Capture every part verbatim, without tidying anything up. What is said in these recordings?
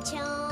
ཆང་།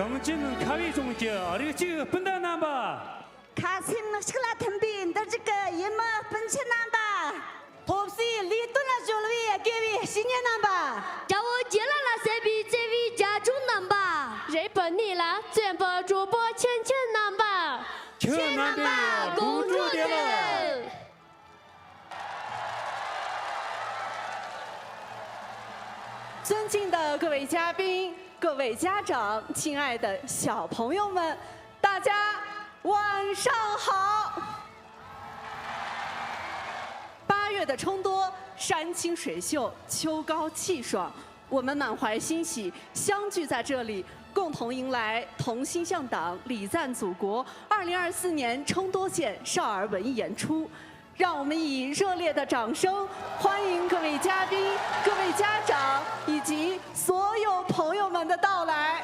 གངས་ཅན་ཁ་བའི་ལྗོངས་ཀྱི་རིགས་གཅིག་སྤུན་ཟླ་རྣམ་པ། ཁ་སེམས་གཅིག་ལ་མཐུན་པའི་འདུ་འཛོམས་ཀྱི་ཡུལ་མི་སྤུན་མཆེད་རྣམ་པ། སློབ་གསོའི་ལས་དོན་ལ་གཞོལ་བའི་དགེ་བའི་བཤེས་གཉེན་རྣམ་པ། དགྲ་བོ་རྒྱལ་ལ་ཟེར་བའི་བརྩེ་བའི་རྒྱ་སྐྱོང་རྣམ་པ། རེས་པ་གནས་ལ་བཙན་པོ་གྲོགས་པོ་ཁྱེད་མཁྱེན་རྣམ་པ། ཁྱེད་རྣམ་པ་དགོང་དྲོ་བདེ་ལེགས། 尊敬的各位嘉宾、各位家长、亲爱的小朋友们，大家晚上好！八月的冲多，山清水秀，秋高气爽，我们满怀欣喜相聚在这里，共同迎来同心向党、礼赞祖国二零二四年冲多县少儿文艺演出。 让我们以热烈的掌声欢迎各位嘉宾、各位家长以及所有朋友们的到来。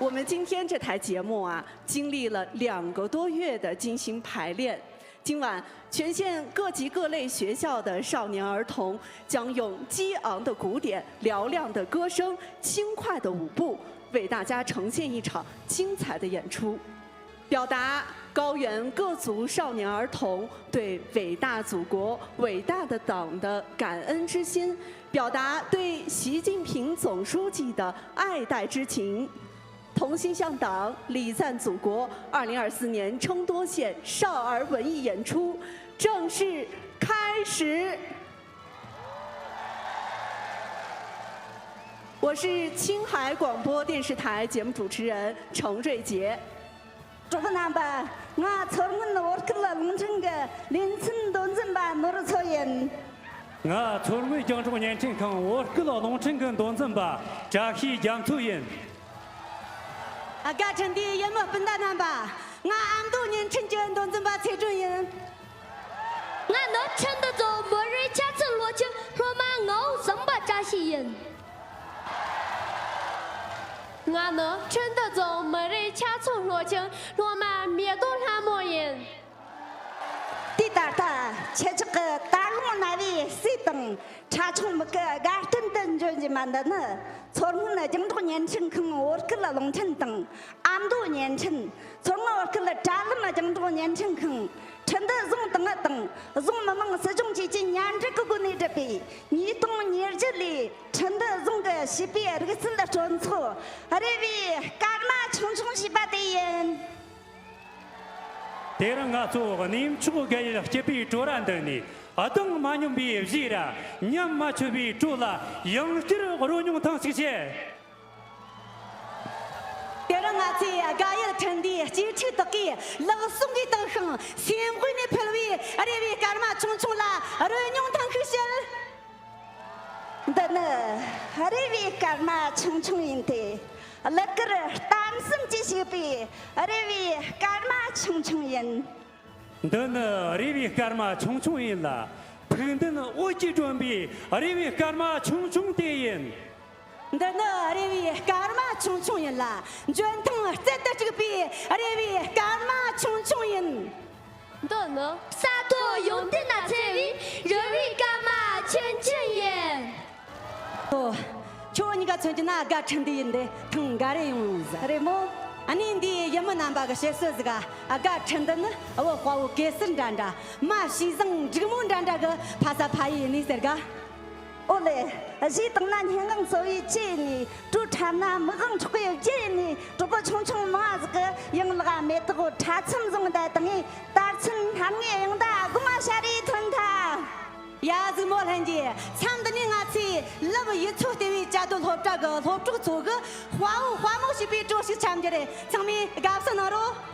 我们今天这台节目啊，经历了两个多月的精心排练。今晚，全县各级各类学校的少年儿童将用激昂的鼓点、嘹亮的歌声、轻快的舞步，为大家呈现一场精彩的演出。表达高原各族少年儿童对伟大祖国、伟大的党的感恩之心，表达对习近平总书记的爱戴之情。同心向党，礼赞祖国。二零二四年成都县少儿文艺演出正式开始。我是青海广播电视台节目主持人程瑞杰。 གྲོགས་རྣམ་པ། ང་མཚོ་སྔོན་བོད་སྐད་རླུང་འཕྲིན་གྱི་ལེ་ཚན་མདོ་འཛིན་པ་ནོར་མཚོ་ཡིན། ང་མཚོ་སྔོན་རྒྱང་སྒྲོག་བརྙན་འཕྲིན་ཁང་བོད་སྐད་རླུང་འཕྲིན་གྱི་མདོ་འཛིན་པ་བཀྲ་ཤིས་རྒྱ་མཚོ་ཡིན། དགའ་ཕྲན་འདིའི་ཡུལ་མི་སྤུན་ཟླ་རྣམ་པ། ང་ཨ་མདོ་བརྙན་འཕྲིན་གྱི་མདོ་འཛིན་པ་ཚེ་སྒྲོན་ཡིན། ང་ནི་ཁྲིན་ཏུ་རྫོང་མི་རིགས་ཁྱད་ཚོས་སློབ་ཆེན་སློབ་མ་ངོ་བོ་གསུམ་པ་བཀྲ་ཤིས་ཡིན། ང་ནི་ཁྲིན་ཏུ་རྫོང་མི་རིགས་ཁྱད་ཚོས་སློབ་ཆེན་སློབ་མ་མེ་ཏོག་ལྷ་མོ་ཡིན། དེ་ད་ལྟ་ཁྱེད་ཅག་གི་དར་ལུང་རྣ་བའི་ཟས་དང་ཁྲ་ཆུང་མིག་གི་དགའ་སྟོན་དུ་འབྱོན་བཞིན་པ་འདི་ནི་མཚོ་སྔོན་རྒྱང་སྒྲོག་བརྙན་འཕྲིན་ཁང་བོད་སྐད་རླུང་འཕྲིན་དང་། ཨ་མདོ་བརྙན་འཕྲིན། མཚོ་སྔོན་བོད་སྐད་དྲ་ལམ་རྒྱང་སྒྲོག་བརྙན་འཕྲིན་ཁང་། ཁྲིན་ཏུ་རྫོང་ཏང་ཨུད་དང་རྫོང་མི་དམངས་སྲིད་གཞུང་བཅས་ཀྱིས་མཉམ་འབྲེལ་གྱི་སྒོ་ནས་བསྒྲུབས་པའི་ཉིས་སྟོང་ཉེར་བརྒྱད་ལོའི་ཁྲིན་ཏུ་རྫོང་གི་བྱིས་པའི་རིག་རྩལ་སྤྲོ་ཚོགས་རེ་བའི་སྐར་མ་ཆུང་ཆུང་ཞེས་པ་དེ་ཡིན། དེ་རིང་ང་ཚོ་གནས་མཆོག་དགའ་ཡུལ་སྐྱིད་པའི་བྲོ་ར་འདི་ནས་གདངས་མ་ཉམས་པའི་གཞས་ར་ཉམས་མ་ཆོད་པའི་བྲོ་ལ་ཡང་བསྐྱར་རོལ་མྱོང་ཐེངས་ཤིག་བྱེད། དེ་རིང་ང་ཚོས་དགའ་ཡུལ་ཁྲིན་ཏུའི་སྐྱིད་ཁྲི་དག་གིས་ལག་ཟུང་གིས་བཏེགས་ཤིང་སེམས་ངོས་ནས་ཕུལ་བའི་རེ་བའི་སྐར་མ་ཆུང་ཆུང་ལ་རོལ་མྱོང་ཐེངས་ཤིག་བྱེད། འདི་ནི་རེ་བའི་སྐར་མ་ཆུང་ཆུང་ཡིན་ཏེ། གླུ་གར་གཏམ་གསུམ་གྱིས་གཤིགས་པའི་རེ་བའི་སྐར་མ་ཆུང་ཆུང་ཡིན། འདི་ནི་རེ་བའི་སྐར་མ་ཆུང་ཆུང་ཡིན་ལ། ཕུགས་འདུན་འོད་ཀྱིས་སྒྲོན་པའི་རེ་བའི་སྐར་མ་ཆུང་ཆུང་དེ་ཡིན། འདི་ནི་རེ་བའི་སྐར་མ་ཆུང་ཆུང་ཡིན་ལ། འཇོན་ཐང་རྩལ་དུ་གཅིག་པའི་རེ་བའི་སྐར་མ་ཆུང་ཆུང་ཡིན། འདི་ནི་ས་མཐོ་ཡོན་ཏན་ན་འཚེར་བའི་རེ་བའི་སྐར་མ་ཆུང་ཆུང་ཡིན། ཨོ། ཁྱོད་གཉིས་ཀ་མཚོན་གྱི་ན་དགའ་ཁྲིན་ཏུ་ཡིན་ཏེ་ཐེངས་འགའ་རེ་ཡོང་ཟིག་རེད་མོ། ཨ་ནི་འདིའི་ཡུལ་མི་རྣམ་པ་གི་བཤད་སྲོལ་ཟིག་ག་དགའ་ཁྲིན་ཏུ་ནི་བོད་དཔའ་བོ་གེ་སར་འདྲ་འདྲ། མ་བྱས་བཟང་འབྲུག་མོ་འདྲ་འདྲ་གི་ཕ་ས་ཕ་ཡུལ་ཡིན་ནི་ཟེར་ག་ཨོ་ལེ། གཞས་བཏང་ན་སྙན་ངག་ཚོ་བའི་ལྕེ་ཡིན་ནི། བྲོ་འཁྲབ་ན་མིག་དབང་འཕྲོག་པའི་རྒྱན་ཡིན་ནི། གྲོགས་པོ་ཆུང་ཆུང་མང་ཟིག་གི་ཡང་ལག་མེ་ཏོག་ཁྲ་ཚོམ་བཟུང་བསྡད་དང་ངས་དར་ཚོན་སྣ་ལྔའི་དབྱངས་རྟ་སྒོ་མ་ཤར་རེ་ཐོན་ཐལ། ཡ་གཟིགས་མོ་ལྷན་རྒྱས། མཚམས་འདི་ནས་ང་ཚོས་ལིའུ་ཡུལ་ཚོ་ལྟེ་བའི་བཅའ་སྡོད་སློབ་གྲྭ་གི་སློབ་གྲོགས་ཚོ་གིས་དཔའ་བོ་དཔའ་མོ་ཞེས་པའི་བྲོ་ཞིག་འཁྲབ་རྒྱུ་རེད། ཚང་མས་དགའ་བསུ་གནང་རོགས།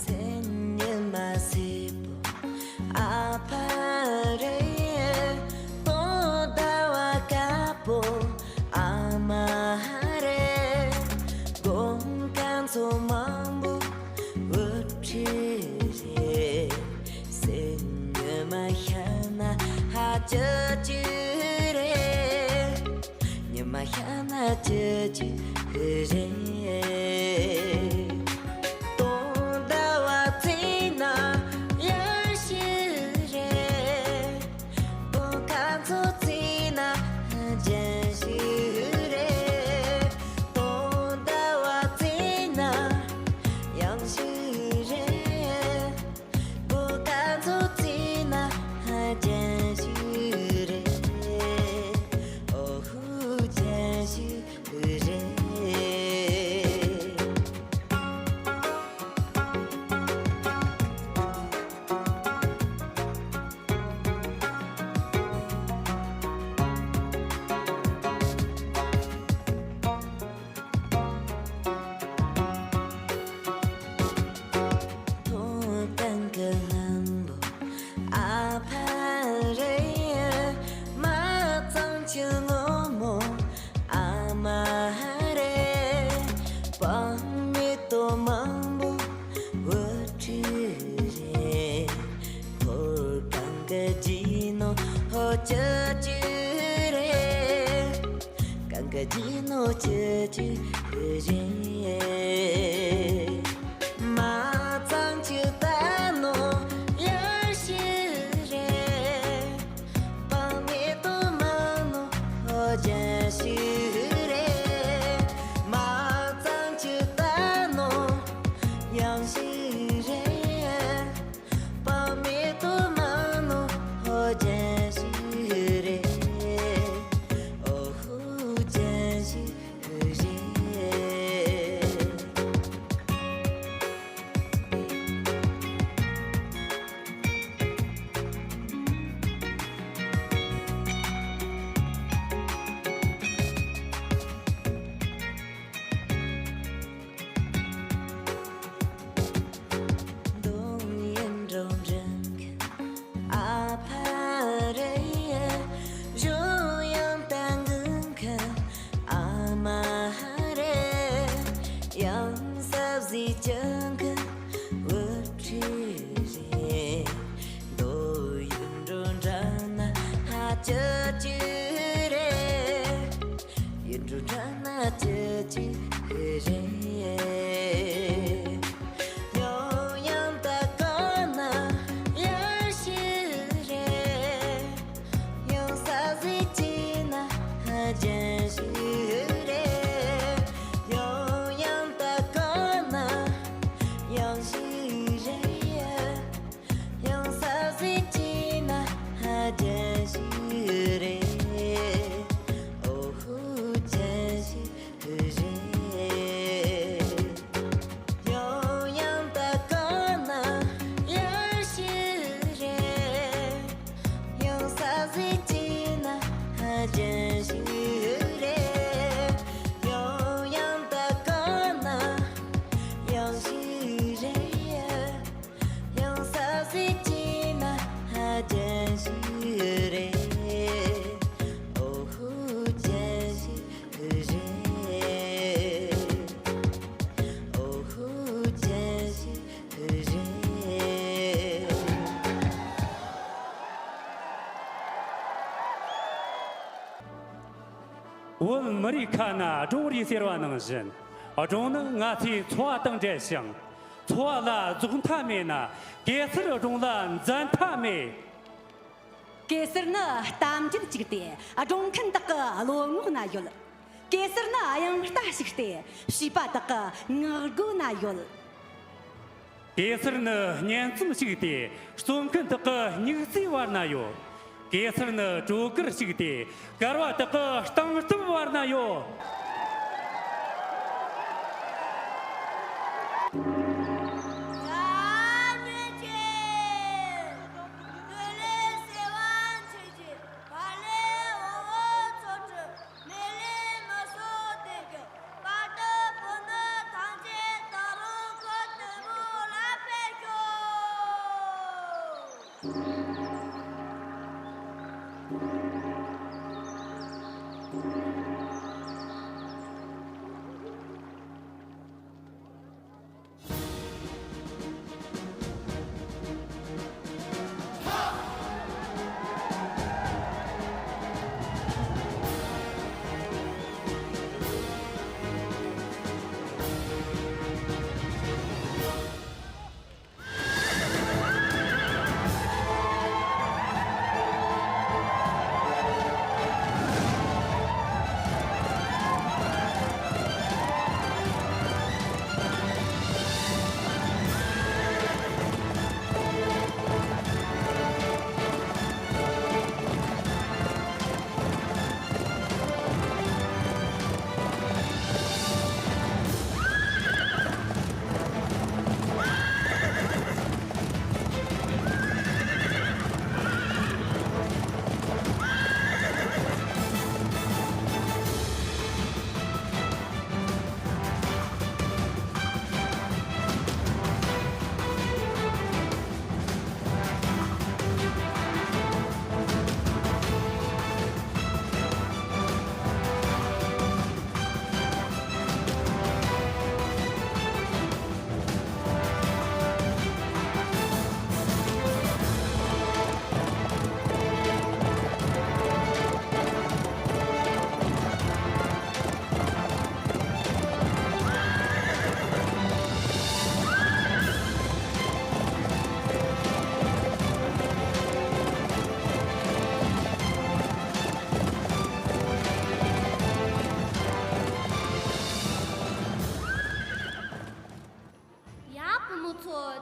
སེམས་ཉི་མ་སེར་པོ་ཨ་ཕ་རེད། སྟོན་ཟླ་བ་དཀར་པོ་ཨ་མ་རེད། སྒོམ་མཁན་ཚོ་མང་པོ་དབུ་ཁྲིད་རེད། སེམས་ཉི་མ་ཤར་ན་ཧ་ཅི་ཅི་རེད། ཉི་མ་ཤར་ན་ཅི་ཅི་རེད། སྟོན་ཟླ་བ་བརྩིས་ན་ཡར་ཞུ་རེད། སྒོམ་མཁན་ཚོ་བརྩིས་ན་རྒྱན་ཞུ་རེད། སྟོན་ཟླ་བ་བརྩིས་ན་ཡང་ཞུ་རེད། སྒོམ་མཁན་ཚོ་བརྩིས་ན་རྒྱན་ཞུ་རེད། ཨོ་ཧུ་རྒྱན་ཞུ་རེད། ཅི་ཅི་རེད། གང་ག་ཅི་ནོ་ཅི་ཅི་རེད། མ་ཚང་ཅི་ད་ནོ་ཡར་ཤི་རེད། པང་མེ་ཏོ་མ་ནོ་ཧོ་ཅན་ཤི་རེད། མ་ཚང་ཅི་ད་ནོ་ཡང་ཤི་རེད། པ་མེ་ཏོ་མ་ནོ་ཧོ་ཅན་ཞིག་རེད། ཨོ་ཧུ་ཅན་ཞིག་རེད། གདོང་ཡིན་འགྲོ་འགྲིག་ཨ་ཕ་རེ། གཞུང་ཡང་ཏང་གི་མཁན་ཨ་མ་རེ། ཡང་ས་བཟི་ཅང་གི་བུ་ཁྲི་རེ། མདོ་ཡིན་འགྲོ་འདྲ་ན་ཧ་ཅི་ཅི་རེད། ཡུལ་གྲུ་དྲ་ན་ཅི་ཅི་རེད། ཡང་ཡང་ད་ག་ན་ཡར་ཤི་རེད། ཡང་ས་ཟི་ཅི་ན་ཧ་ཅན་ཤི་རེད། ཡང་ཡང་ད་ག་ན་ཡང་ཤི་རེད། ཡང་ས་ཟི་ཅི་ན་ཧ་ཅན་ཞིག་རེད། ཨོ་ཧུ་ཅན་ཞིག་རེད། ཡང་ཡང་ད་ག་ན་ཡར་ཞིག་རེད། ཡང་ས་ཟི་ཅི་ན་ཧ་ཅན་ཞིག་རེད། ཡང་ཡང་ད་ག་ན་ཡང་ཞིག་རེད། ཡང་ས་ཟི་ཅི་ན་ཧ་ཅན་ཞིག་རེད། ཨོ་ཧུ་ཅན་ཞིག་རེད། ཨོ་ཧུ་ཅན་ཞིག་རེད། བོད་མི་རིགས་ཁ་ན་སྒྲུང་རེད་ཟེར་བ་ནང་བཞིན། སྒྲུང་ནི་ང་ཚོའི་འཚོ་བ་དང་འབྲེལ་ཞིང་། འཚོ་བ་ལ་རྫོགས་མཐའ་མེད་ན། གེ་སར་སྒྲུང་ལ་འཛད་མཐའ་མེད། གེ་སར་ནི་གཏམ་འབྲེལ་གཅིག་སྟེ་སྒྲུང་མཁན་དག་གི་བློ་ངོགས་ན་ཡོད། གེ་སར་ནི་གཡང་རྟ་ཞིག་སྟེ་བྱིས་པ་དག་གི་ངག་སྒོ་ན་ཡོད། གེ་སར་ནི་གཉེན་ཚན་ཞིག་སྟེ་རྩོམ་མཁན་དག་གི་སྨྱུག་རྩེའི་བར་ན་ཡོད། གེ་སར་ནི་བྲོ་གར་ཞིག་སྟེ་གར་བ་དག་གི་སྟངས་སྟབས་བར་ན་ཡོད།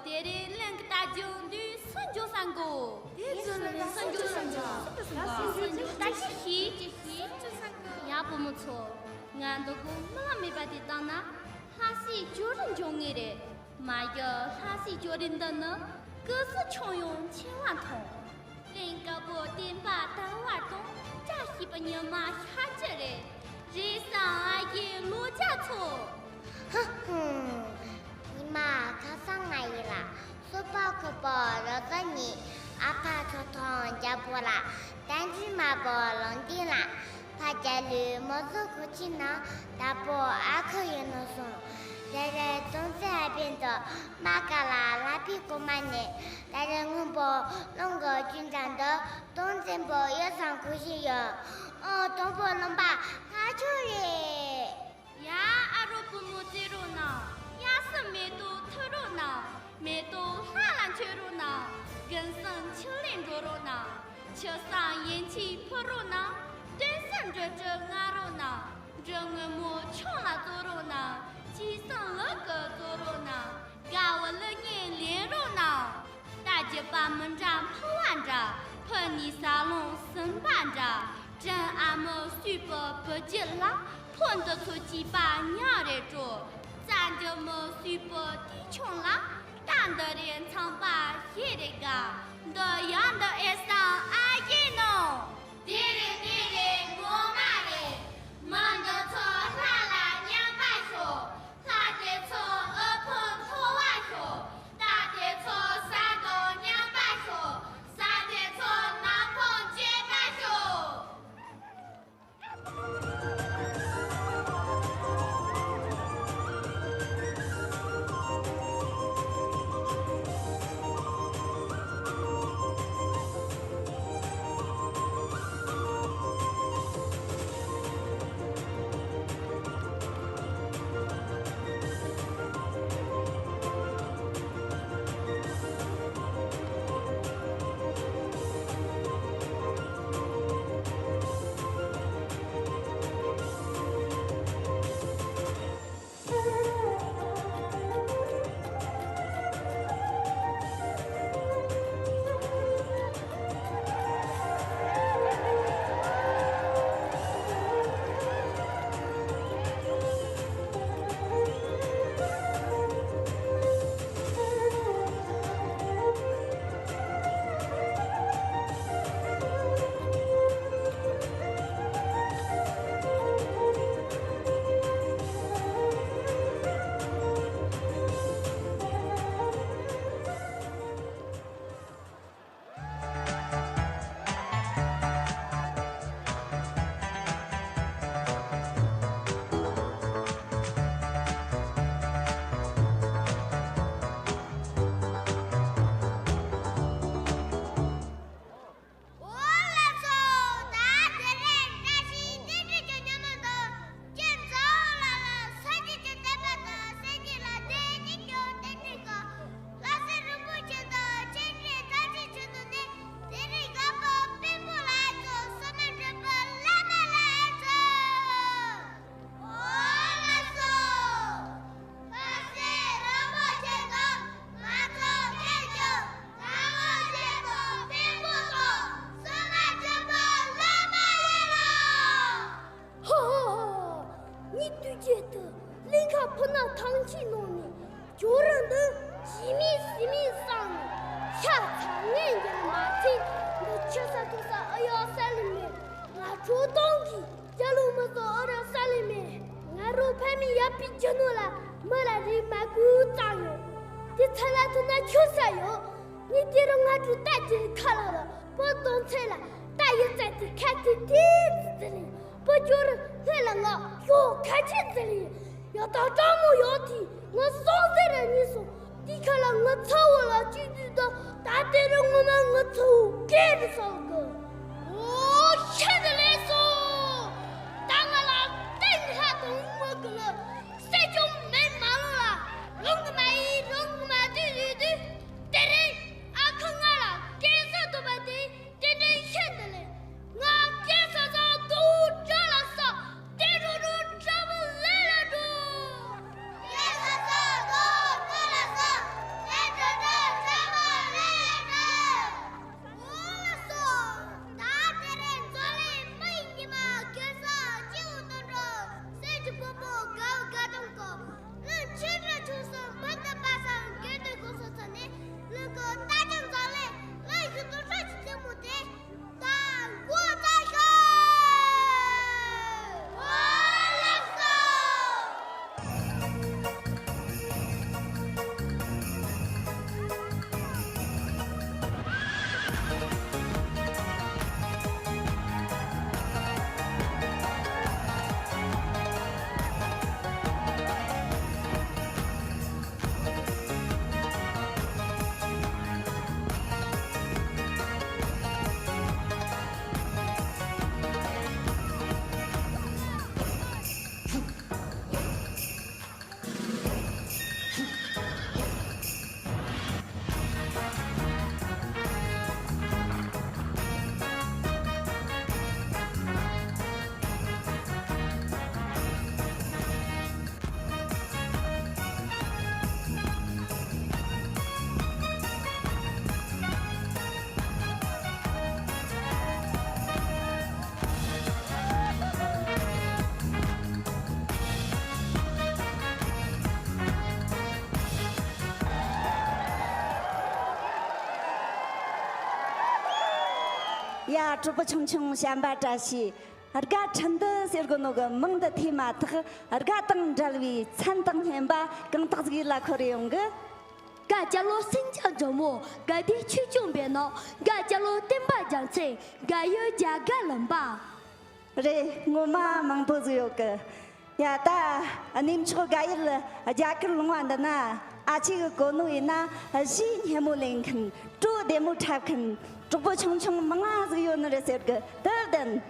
དེ་རིང་གླིང་གི་རྟ་རྒྱུག་འདི་སུ་འཇུ་ས་འགོ། དེ་ཚོ་ལ་སུ་འཇུ་ས་འགོ། སུ་འཇུ་ས་འགོ། སུ་འཇུ་ད་ཅི་ཤེས། ཡ་བུ་མོ་ཚོ། ང་འདི་གོ་རྨི་ལམ་མེད་པ་དེ་བཏང་ན། ལྷ་སའི་ཇོ་རུ་འཇུག་ངེས་རེད། མ་གཞི་ལྷ་སའི་ཇོ་རུ་འདི་ནི་སྐུ་གཟུགས་ཆུང་ཡང་ཆེ་བ་མཐོང་། གླིང་དཀར་པོ་བསྟན་པ་དར་བ་དང་བཀྲ་ཤིས་པའི་ཉི་མ་ཤར་གྱི་རེད། རེད་སམ་ཨ་ཡེ་ལོ་རྒྱ་མཚོ། ཧུ་ཧུ། ཉི་མ་ཁ་སང་ང་ཡི་ལ། སོ་པ་ཁོ་པ་རོ་ཙ་ཉི། ཨ་ཕ་ཁྲོ་ཐོང་རྒྱལ་པོ་ལ། ཏན་ཏན་མ་པོ་ལོང་ཏིན་ལ། ཕ་རྒྱལ་ལུས་མོ་བཟོ་ཁོ་ཆི་ན། ད་པོ་ཨ་ཁུ་ཡིན་ནོ་སོང་། རེ་རེ་ཙོང་ཙེ་ཨ་པིན་དུ། མ་ཀ་ལ་ལ་པི་ཀོ་མ་ནི། ད་རེ་སྔོན་པོ་རླུང་གི་ཅུན་ཙང་དུ། དོན་ཙན་པོ་ཡོད་སང་ཁུ་ཤི་ཡོད། ཨོ་དང་པོ་རློན་པ་ཐག་ཆོད་རེད། ཡ་ཨ་རོ་བུ་མོ་རྩེ་རོགས་གནང་། ཡ་སི་མེ་ཏོག་འཐུ་རོགས་གནང་། མེ་ཏོག་ལྷ་ལ་མཆོད་རོགས་གནང་། དགུན་སང་ཆུ་ལེན་འགྲོ་རོགས་གནང་། ཆུ་སང་ཡན་ཆད་ཕུ་རོགས་གནང་། སྟོན་སང་འབྲུ་དྲུག་མངའ་རོགས་གནང་། འབྲུ་སྔོན་མོ་ཆང་ལ་བཙོ་རོགས་གནང་། དཀྱིལ་སང་ལུག་གི་བཙོ་རོགས་གནང་། དགའ་བོ་ལུག་གཉན་ལེན་རོགས་གནང་། རྟ་རྒྱུག་པ་མི་འདྲ་འཕུར་བ་འདྲ། ཕུ་ནས་ཟ་ལོང་ཟིན་པ་འདྲ། དྲིན་ཨ་མའི་སུས་པོ་བུ་རྒྱུད་ལ། ཕོ་འདི་ཚོ་སྐྱེས་པ་ཉག་རེ་སྤྲོ། རྩ་འགྱུར་མའི་སུས་པོ་དུས་ཆུང་ལ། རྟ་འདི་རེད་ཚངས་པ་ཞེ་རེ་དགའ། འདི་ཡག་འདི་ཨེ་སམ་ཨ་ཡེ་ནོ། དེ་རེད་དེ་རེད་ངོ་མ་རེད། མི་འདི་ཚོ་ལྷ་ལ་མཉམ་པར་ཤོག་ལྷ་དེ་ཚོ་དབུལ་ཕོངས་མཐོ་བར་ཤོག་རྟ་དེ་ཚོ་ས་དང་མཉམ་པར་ཤོག་ཟ་དེ་ཚོ་ནམ་ཕང་བྱེད་པར་ཤོག་འོ་ལགས་སོ། ད་དེ་རིང་བཀྲ་ཤིས་རྟེན་འབྲེལ་གྱི་ཉིན་མོ་དང་། ཁྱེད་ཚོ་ལ་ལ་སངས་རྒྱས་ཀྱི་བསྟན་པ་དང་སངས་རྒྱས་ལ་བརྟེན་ཉིད་ཀྱི་བསྟན་འཛིན་གྱི་ལྷ་སྲས་རིན་པོ་ཆེ་དང་ཆོས་འབྲེལ་དར་ཆེན་ཆེད་དུ་ནི། དེ་རིང་དགའ་པོ་དཔོན་པོ་ལ་ཨེ་ཚོ་བསོད་ནམས་འགྲུབ་པའི་བླ་མ་ལ་ཨེ་ཚོ། འོ་ལགས་སོ། ལྷ་སྲས་རིན་པོ་ཆེ་དང་ང་ཚོ་སྐད་ཅིག་དགའ་བོ་ཆེ་དང་དཔོན་པོ་དང་བསོད་ནམས་འགྲུབ་པའི་བླ་མ་ལ་ཨེ་ཚོ། ཧ་ཧ་ཧ། ཉིན་དུས་བརྒྱད་དུ་གླིང་ཁ་ཕུ་ན་ཐང་ཆེན་ནང་ནས་ཇོ་རུ་འདི་ཞི་མི་ཞི་མི་བསམ་ནས་ཤ་ཚ་ངན་འགྱུར་མ་ཚད། འདི་ཆུ་ས་ཐུག་ས་ཨ་ཡོ་ས་ལི་མེ། ང་ཁྲོ་ཐོང་གི་རྒྱ་ལུ་མི་ཚོ་ཨ་ར་ས་ལི་མེ། ང་རོ་ཕ་མི་ཡབ་པི་རྒྱུ་ནོ་ལ་མི་ལ་རིག་མ་གུ་ཙང་ཡོད། དེ་ཚ་ལ་ཐུག་ན་ཁྱོད་ས་ཡོད། ངས་དེ་རུ་ང་ཁྲོ་རྟ་རྒྱལ་ཁ་ལ་ར་པོ་དོང་ཚེ་ལ་རྟ་ཡི་རྩ་དེ་ཁ་དེ་དེ་ཙི་ཙི་ལི། པོ་ཅོ་རུ་སྔོན་ལ་ང་ཤོག་ཁ་ཆེ་ཟེར་ཡིན། ཡ་ད་སྤྲང་མོ་ཡོད་དེ་ང་སོང་ཟེར་ར་ཉིན་སོང་དེ་ཁ་ལ་ང་ཚ་བོ་ལ་གཅིག་དུས་ད་ད་དེ་རུ་ངོ་མ་ང་ཚ་བོ་སྐད་རུ་སོང་གི། ཨོ་ཤེས་དེ་ལས་སོ། ད་ང་ལ་སྟེང་ལྷ་དང་མོ་གི་ལ་སེ་ཅོ་མེད་མ་ལོ་ལ་རང་གི་མ་ཡིན་རང་གི་མ་དུས་དུས་དུས་དེ་རིང་ཨ་ཁུ་ང་ལ་སྐད་ས་ཐོབ་པ་དེ། དེ་འདྲའི་ཤེས་འདི་ལས། ང་སྐད་ས་ས་དོ་དྲ་ལ་ས། དེ་འགྲོ་འགྲོ་དྲ་བུ་ལེ་ལ་འགྲོ། སྐད་ས་ས་དོ་དྲ་ལ་ས། དེ་འགྲོ་ ཡ། གྲོགས་པོ་ཆུང་ཆུང་བྱམས་པ་བཀྲ་ཤིས། དགའ་ཕྲན་དུ་ཟེར་དགོས་ནོ་གི་མིང་འདི་ཐོས་མ་ཐག་དགའ་དང་འབྲེལ་བའི་མཚན་དང་སྙན་པ་གང་དག་ཟིག་ལ་འཁོར་ཡོང་གི། དགའ་སྐྱ་ལོ་སེང་ལྕམ་འབྲི་མོ་དགའ་ལྡན་ཆོས་སྐྱོང་པའི་ནང་དགའ་སྐྱ་ལོ་བསྟན་པ་རྒྱལ་མཚན་དགའ་ཡུལ་རྒྱ་དགའ་ལུང་པ། རེད། ངོ་མ་མང་པོ་ཟིག་ཡོད་གི། ཡ། ད་གནས་མཆོག་དགའ་ཡུལ་རྒྱ་གར་ལུང་བ་འདི་ན་ཨ་ཅེ་གི་གོ་ནོ་ཡིན་ན་གཞས་སྙན་མོ་ལེན་མཁན། བྲོ་བདེ་མོ་འཁྲབ་མཁན་གྲོགས་པོ་ཆུང་ཆུང་མང་ང་ཟིག་ཡོད་ནི་རེད་ཟེར་གི། དེར་བདེན།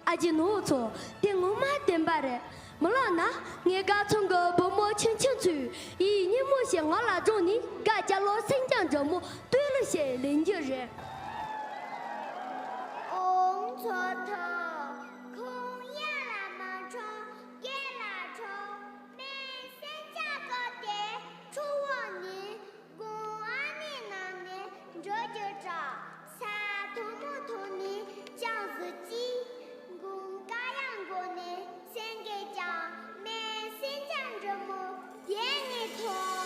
ཨ་ཅེ་ནོར་བུ་མཚོ། དེ་ངོ་མ་བདེན་པ་རེད། མི་ལོ་ན་ངའི་དགའ་ཚང་གི་བུ་མོ་ཆུང་ཆུང་ཚོས་ཡིད་སྙན་མོ་ཞིག་ངག་ལ་སྒྲོག་ནས་དགའ་སྐྱ་ལོ་སེང་ལྕམ་འབྲི་མོ་བསྟོད་གླུ་ཞིག་ལེན་རྒྱུ་རེད། ཨོ་མཚོ་ཐོ། ཁོང་ཡ་ལ་མ་འཕྲོ་སྐེ་ལ་འཕྲོ། སྨན་སེམས་ཅན་བཀོད་དེ་ཁྲོ་བོ་ནི། དགུང་ཨ་ནེ་ནང་ནས་འགྲོ་རྒྱུ་དྲག་ས་མཐོན་མོ་ཐོག་ནས་ཅང་ཟིག་ཅི། དགུང་ཀ་ཡང་མགོ་ནས་སེང་གེ་ཀྱང་སྨན་སེམས་ཅན་འབྲི་མོ་དེ་ནས་ཐོན།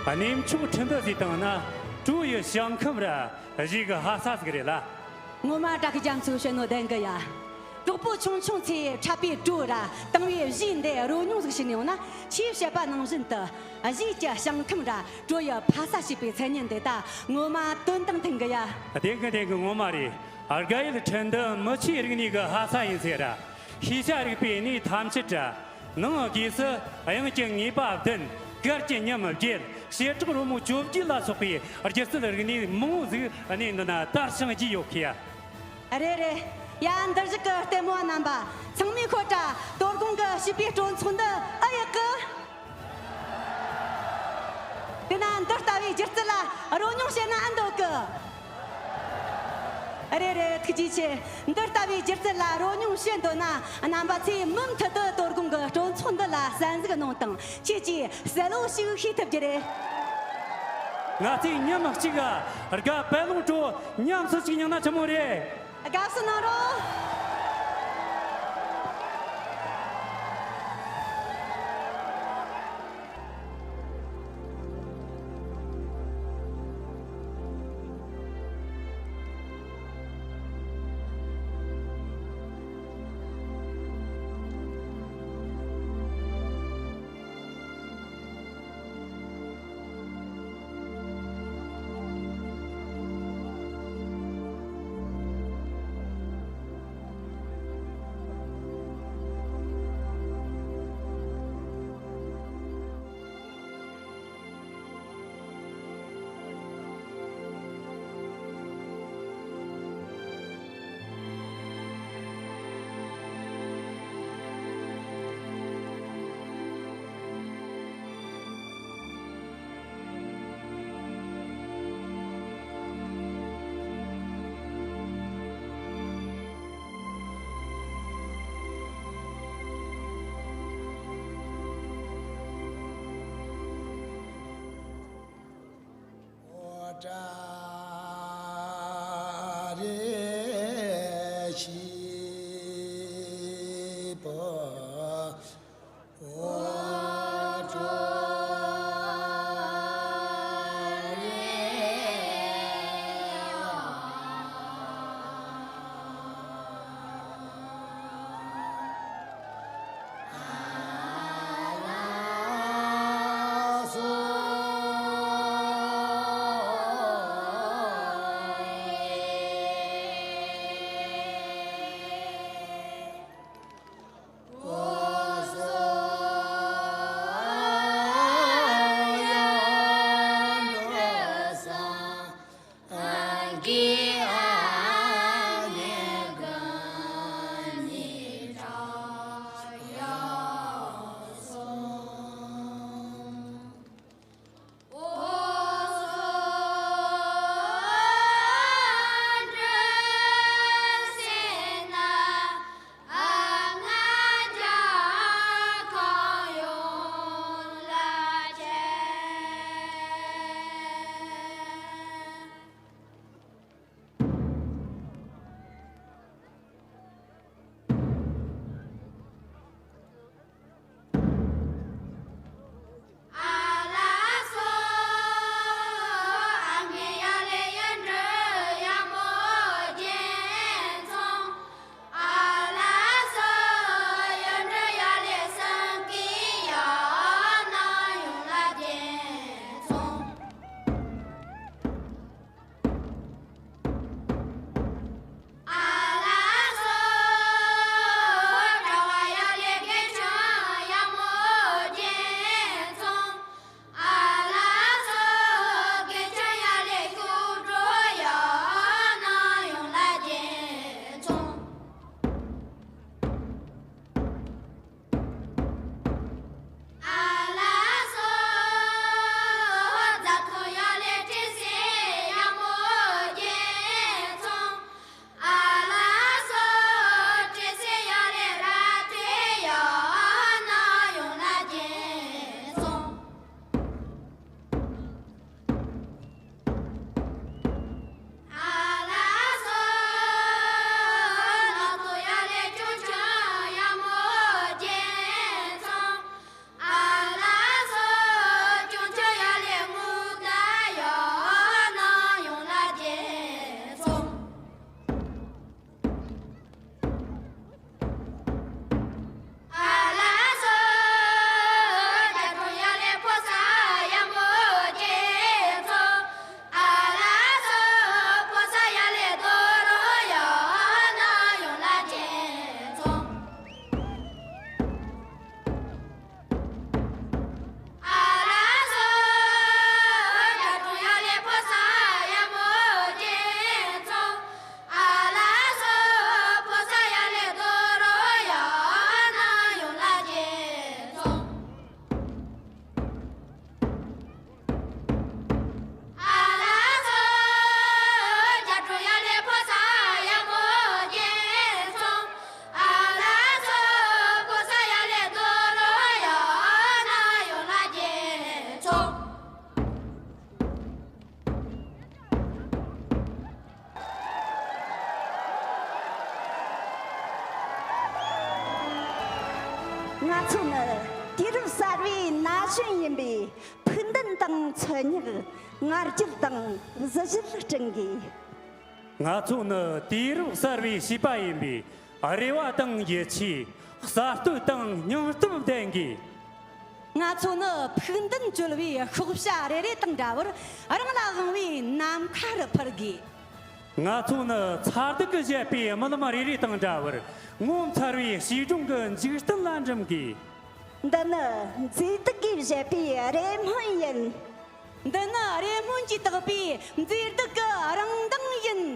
གནས་མཆོག་ཁྲི་འདུ་ཟེར་བཏང་ན་བྲོ་ཡི་ཞིང་ཁམས་ར་གཞས་གི་ཧ་ས་ཟིག་རེད་ལ། ངོ་མ་བཀྲ་ཤིས་རྒྱ་མཚོས་བཤད་ནོ་བདེན་གི་ཡ། གྲོགས་པོ་ཆུང་ཆུང་ཚོས་འཁྲབ་པའི་བྲོ་ར་དང་བའི་གཞས་འདི་རོལ་མྱོང་ཟིག་བྱས་ནས་ཡོང་ན་ཆེས་བཤད་པ་ནང་བཞིན་དུ་གཞས་ཀྱི་ཞིང་ཁམས་ར་བྲོ་ཡི་ཕ་ས་ཞེས་པའི་མཚན་སྙན་འདི་ད་ངོ་མ་དོན་དང་མཐུན་གི་ཡ། བདེན་གི་བདེན་གི་ངོ་མ་རེད། དགའ་ཡུལ་ཁྲི་འདུ་མི་ཆོས་རིག་གནས་གི་ཧ་ས་ཡིན་ཟེར་ར། ཤེས་བྱ་རིག་པའི་གནས་ཐམས་ཅད་ར། ནང་སྒོས་སུ་དབྱངས་ཀྱི་ངེས་པ་བདུན། གར་གྱི་ཉམས་བརྒྱད། བྱེ་བྲག་རོལ་མོ་བཅོ་བརྒྱད་ལ་སོགས་པའི་སྒྱུ་རྩལ་རིག་གནས་མང་བོ་ཟིག་གནས་འདི་ན་དར་ཞིང་རྒྱས་ཡོད་ཀི་ཡ། རེད་རེད། ཡ། འདིར་བཞུགས་ཀྱི་ལྟད་མོ་བ་རྣམ་པ་ཚང་མས་ཁོ་ཏྲ་དོ་དགོང་གི་བྱིས་པའི་སྤྲོ་ཚོགས་འདི་ཨེ་ཡག་གི། དེ་ན་འདི་ལྟ་བུའི་སྒྱུ་རྩལ་ལ་རོལ་མྱོང་བྱེད་ན་ཨེ་འདོད་གི། རེད་རེད། ཐུགས་རྗེ་ཆེ། འདི་ལྟ་བུའི་སྒྱུ་རྩལ་ལ་རོལ་མྱོང་བྱེད་འདོད་ན་རྣམ་པ་ཚོས་མུ་མཐུད་དུ་དོ་དགོང་གི་སྤྲོ་ཚོགས་འདི་ལ་གསན་གཟིགས་གནང་དང་། ཁྱེད་ཀྱིས་གསལ་བོ་ཞིག་ཤེས་ཐུབ་རྒྱུ་རེད། ང་ཚོས་མཉམ་གཅིག་དགའ་དཔལ་ལུང་ཁྲོད་ཉམས་སུ་ཅིག་མྱངས་ན་ཆི་མོ་རེད། དགའ་བསུ་གནང་རོགས། ཚོ་ནི་དུས་རབས་གསར་བའི་ན་གཞོན་ཡིན་པས་ཕུགས་འདུན་དང་མཚོན་སྙེག་ང་རྒྱལ་དང་གཟི་བརྗིད་བསྐྲུན་དགོས། ང་ཚོ་ནི་དུས་རབས་གསར་བའི་བྱིས་པ་ཡིན་པས་རེ་བ་དང་ཡིད་ཆེས། གསར་གཏོད་དང་སྙིང་སྟོབས་ལྡན་དགོས། ང་ཚོ་ནི་ཕུགས་འདུན་བཅོལ་བའི་ཤོག་བྱ་རེ་རེ་དང་འདྲ་བར་རང་ལ་དབང་བའི་ནམ་མཁའ་རུ་འཕུར་དགོས། ང་ཚོ་ནི་མཚར་སྡུག་གི་བཞད་པའི་རྨི་ལམ་རེ་རེ་དང་འདྲ་བར་ངོ་མཚར་བའི་བྱིས་སྒྲུང་གི་འཇིག་རྟེན་ལ་འགྲིམ་དགོས། འདི་ནི་མཛེས་སྡུག་གིས་བཞད་པའི་རེ་སྨོན་ཡིན། འདི་ནི་རེ་སྨོན་གྱིས་བཏེགས་པའི་མཛེས་སྡུག་གི་རང་མདངས་ཡིན།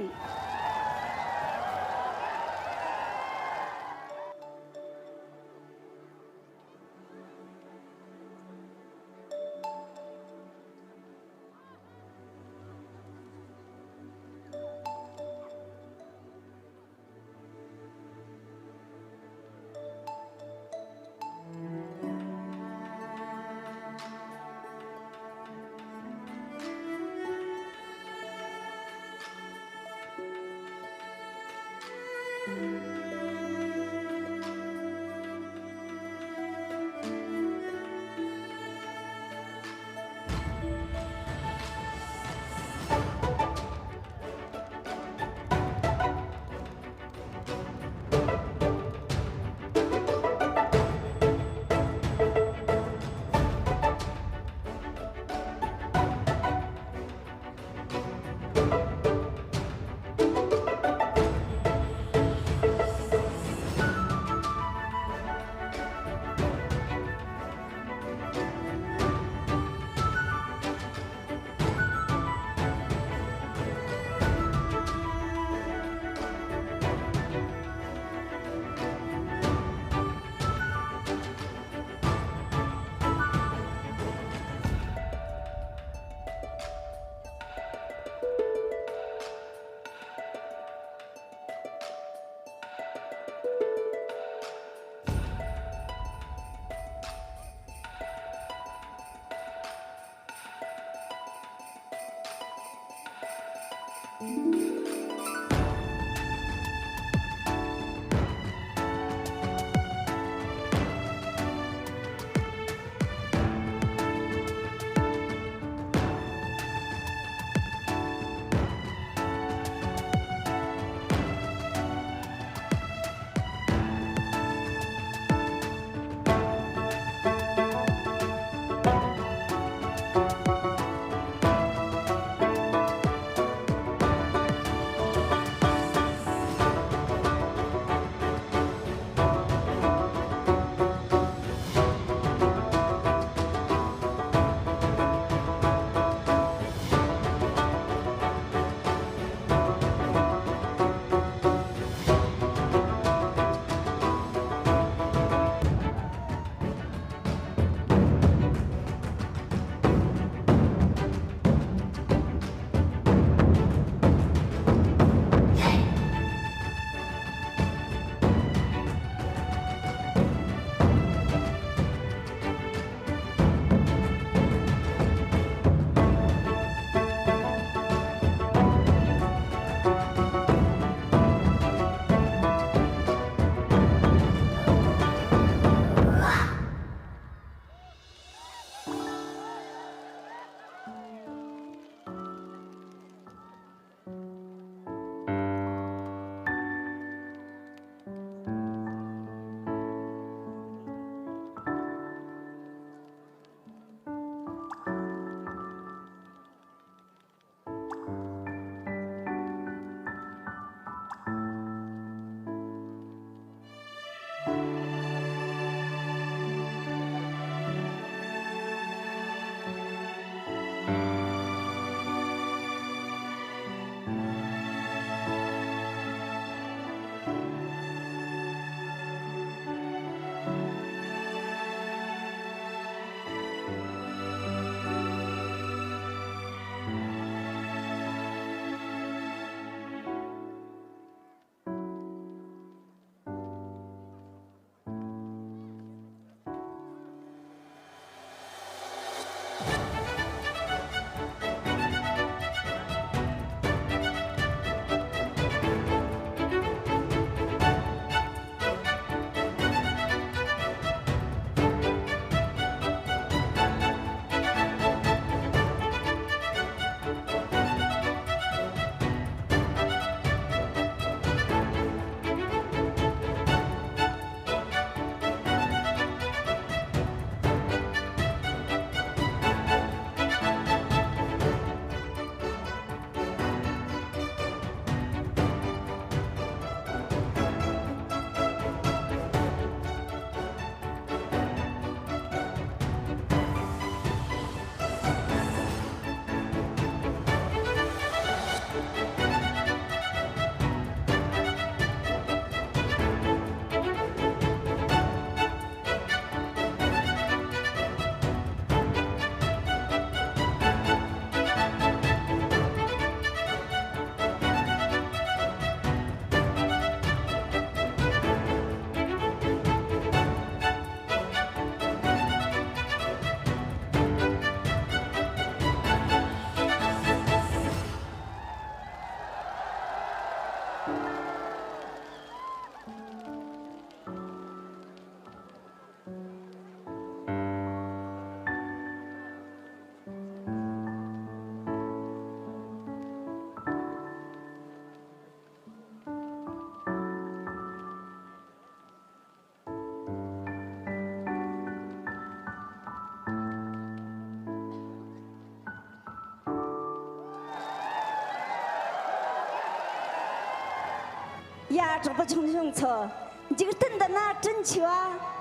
ཡ། གྲོགས་པོ་ཆུང་ཆུང་ཚོ། འཇིག་རྟེན་འདི་ན་དྲིན་ཆེ་བ་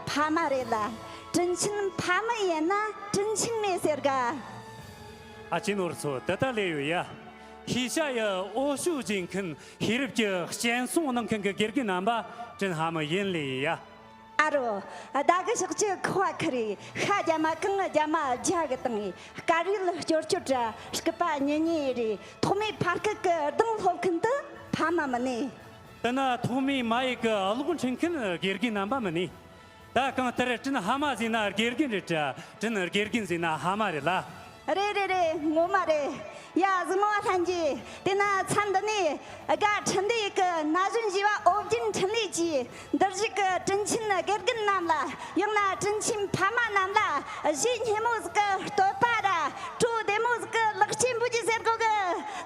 ཕ་མ་རེད་ལ། དྲིན་ཆེན་ཕ་མ་ཡིན་ན་དྲིན་ཆེན་མེད་ཟེར་ག་ཨ། ཅི་ནོར་ཚོ་དེ་ལྟ་ལས་ཡོད་ཡ། ཤེས་བྱ་ཡི་འོ་ཤོད་སྦྱིན་མཁན། ཤེས་རབ་ཀྱི་སྤྱན་ཟུང་གནང་མཁན་གྱི་དགེ་རྒན་རྣམ་པ་དྲིན་ཕ་མ་ཡིན་ལེ་ཡ། ཨ་རོ། ད་གི་ཕྱོགས་ཀྱི་ཁུ་བ་ཁུ་རེ། ཤ་རྒྱ་མ་གང་རྒྱ་མ་རྒྱ་གི་བཏང་ངེ། དཀར་ཡོལ་སྐྱོར་སྐྱོར་ར་སྐུད་པ་ཉེ་ཉེ་རེ། ཐོག་མའི་ཕར་ཁུ་གི་གདང་སློབ་མཁན་དུ་ཕ་མ་མི་ནི། དེ་ན་ཐོག་མའི་མ་ཡིག་གི་གློག་འཕྲིན་མཁན་དགེ་རྒན་རྣམ་པ་མི་ནི། ད་གང་ལྟར་དྲིན་ཕ་མ་ཟེར་ན་དགེ་རྒན་རེད་དྲ། དྲིན་དགེ་རྒན་ཟེར་ན་ཕ་མ་རེད་ལ། རེད་རེད་རེད། ངོ་མ་རེད་ཡ། གཟིགས་མོ་བ་ལྷན་རྒྱས། དེ་ན་མཚམས་འདི་ནས་དགའ་འཕྲིན་ལས་ཀྱི་ན་གཞོན་བཞི་བ་ཨོ་རྒྱན་འཕྲིན་ལས་ཀྱིས་འདིར་བཞུགས་ཀྱི་དྲིན་ཆེན་དགེ་རྒན་རྣམས་ལ། ཡང་ན་དྲིན་ཆེན་ཕ་མ་རྣམས་ལ་གཞས་སྙན་མོ་ཟིག་གི་བསྟོད་པ་ར་བྲོ་བདེ་མོ་ཟིག་གི་ལེགས་སྐྱེས་འབུལ་རྒྱུ་ཟེར་གོ་གི།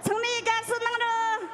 ཚང་མས་དགའ་བསུ་གནང་རོགས།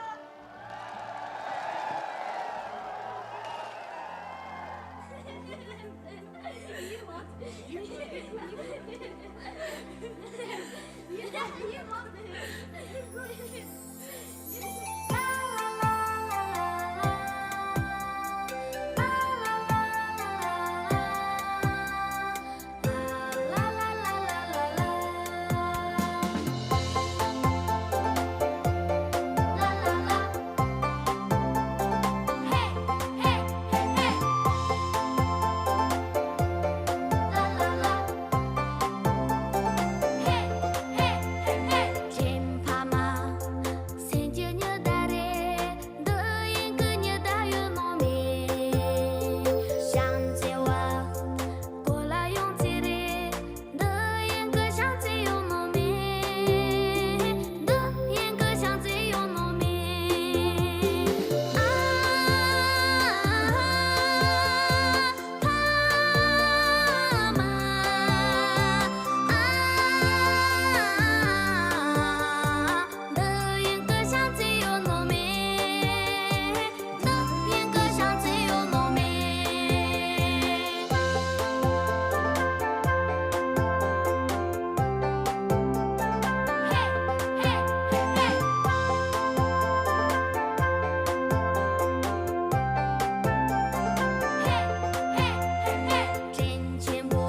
དྲིན་ཆེན་པོ་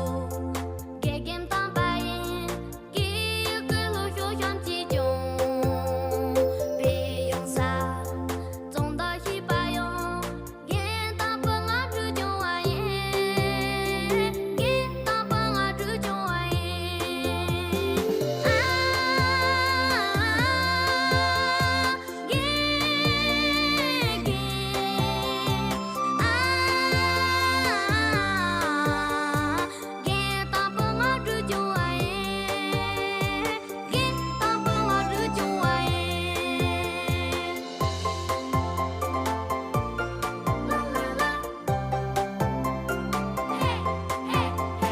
དགེ་རྒན་དམ་པ་ཡིན། སྐད་ཡིག་གི་ལོ་ཤོ་ཤམ་གྱི་ཀྱང་བེ་ཡོང་ས། ཙོང་ད་ཤི་པ་ཡང་རྒན་དང་བུ་ང་བྲུ་ཀྱང་བ་ཡིན། རྒན་དང་བུ་ང་བྲུ་ཀྱང་བ་ཡིན། ཨ། རྒན་རྒན་ཨ། རྒན་དང་བུ་ང་བྲུ་ཀྱང་བ་ཡིན། རྒན་དང་བུ་ང་བྲུ་ཀྱང་བ་ཡིན། ལ་ལ་ལ། ཧེ་ཧེ་ཧེ་ཧེ།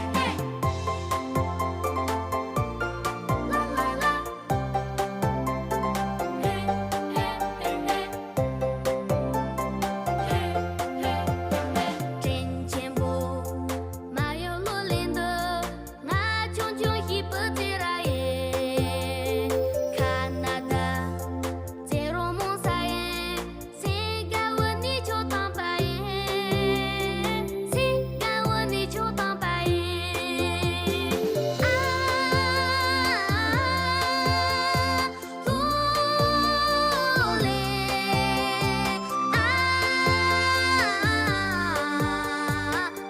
ལ་ལ་ལ། ཧེ་ཧེ་ཧེ་ཧེ། དྲིན་ཆེན་པོ་མ་ཡོ་ལོ་ལེན་དུ། ང་ཆུང་ཆུང་ཞིག་པུ་ཙི་ར་ཡིན། ཁ་ན་ད་ཙེ་རོ་མོ་ས་ཡིན། སེང་ག་བུ་ནི་ཆོ་དང་པ་ཡིན། སེང་ག་བུ་ནི་ཆོ་དང་པ་ཡིན། ཨ། ལོ་ལེ་ཨ།